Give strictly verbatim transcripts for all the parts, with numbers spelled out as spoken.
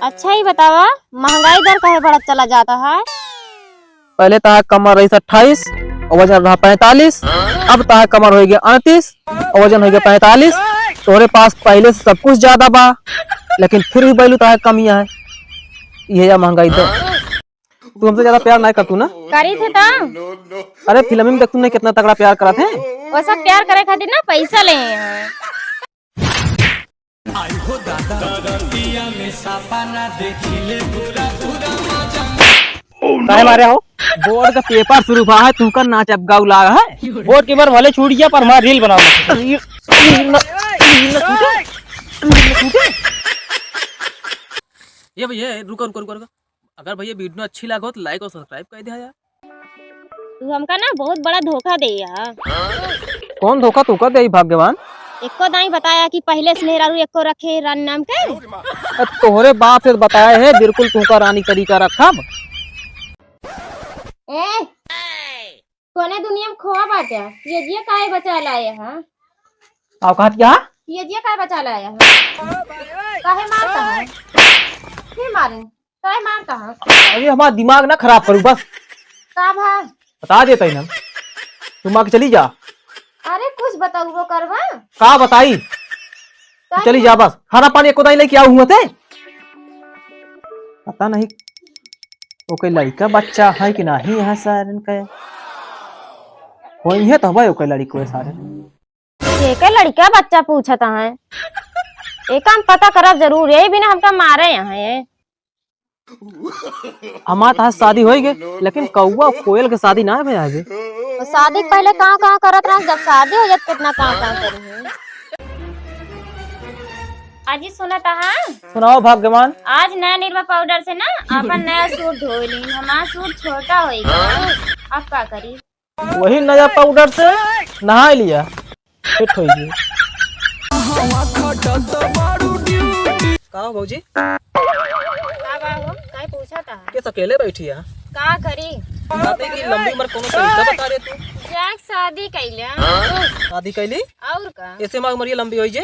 अच्छा, ई बतावा, महंगाई दर काहे बढ़त चला जात है? पहले तहार कमर रही अट्ठाईस और वजन रहा पैंतालीस, अब तहार कमर होइ गया अड़तीस और वजन होइ गया पैंतालीस। तोहरे पास पहले से सब कुछ ज्यादा बा, लेकिन फिर भी बैलू तहार कमिया है। ये या महंगाई दर। तू हमसे ज्यादा प्यार ना करतू ना? करी थे तो। अरे, फिल्म में देखतू नहीं कितना तगड़ा प्यार करत है। वो सब प्यार करे खातिर ना पैसा ले हैं। काहे मारे हो? बोर्ड का पेपर शुरू हुआ है, तुमका नाच अब गाऊ लाग है। बोर्ड के ऊपर भले छूट गया, पर हमारा रील बनाओ। ये भैया, रुको, रुको, रुको, रुको। अगर भैया वीडियो अच्छी लागो तो like और subscribe कर दिया यार। तू हमका ना बहुत बड़ा धोखा दे यार। कौन धोखा तू का दे भाग्यवान? एको दाई बताया कि पहले से मेहरारू एको रखे रानी नाम के। ए, तोहरे बाप से बताया है, बिल्कुल तुमका रानी तरीका रखब। ए, कोने दुनिया में खोआ बाटे, ये जिया काहे बचा लाए हा? आओ कहत क्या? ये जिया काहे बचा लाए हा? काहे मारता है? फिर मारे। काहे मारता है? अरे हमारा दिमाग ना खराब करू बस। का भा? बता देता ही ना। तुम आके चली जा। अरे कुछ बताऊ वो करवा। का बताई? का चली नहीं? जा बस। खाना पानी एको दाई लेके आऊ हुआ थे। पता नहीं ओके लड़का बच्चा है कि नहीं है सारन का। कोई है तो भाई ओके लड़की है सारे। के के लड़का बच्चा पूछत हैं? एका हम पता करब जरूर, यही बिना हमका मारे यहाँ है। हमार तहार शादी होई गए, लेकिन कौआ कोयल के शादी ना भे आगे। तो शादी के पहले कहाँ कहाँ करत रहा, जब शादी हो जात कितना कहाँ कहाँ करी है। अजी सुनत हा? सुनाओ भाग्यवान। आज नया निरमा पाउडर से ना आपन नया सूट धो लीन, हमार सूट छोटा होई गया, अब का करी? वही नया पाउडर से नहा लिया, फिट होई गई। का हो भौजी? का बा हो? काहे पूछा था? के अकेले बैठी है? का करी? कहते कि लंबी उम्र कोनो तरीका बता दे तू। जाके शादी कैले। शादी कैली? और का? ऐसे हमार उम्र ये लंबी होई जे?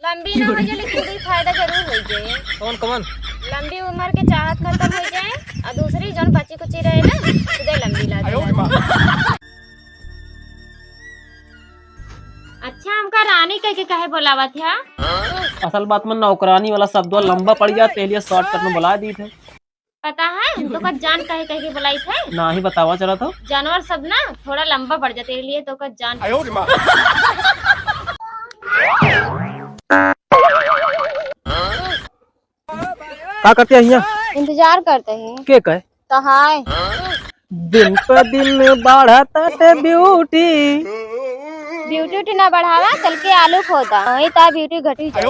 लंबी ना हो जाए, लेकिन कोई फायदा जरूर हो जाए। कौन, कौन? लंबी उम्र के चाहत खत्म हो जाए, और दूसरी जौन बची कुची रहे ना, खुदे लंबी लागे। अच्छा, हमका रानी कह के काहे बोलावत है? असल बात में नौकरानी वाला शब्द लंबा पड़ जात, तेलिए shortcut में बुला दी थे। पता है, हम तोका जान कहे कहे के बुलाई थे। नाही बतावा चला तो। जानवर सब ना थोड़ा लंबा पड़ जाते, इसलिए तोका जान। आयो रे माँ। का करते हैं यहाँ? इंतजार करते हैं। के कहे? तो हाय। दिन पे दिन बढ़त बाटे beauty। Beauty उटी ना बढ़ावा, चल के आलू खोदा, वही ता beauty घटी जाए।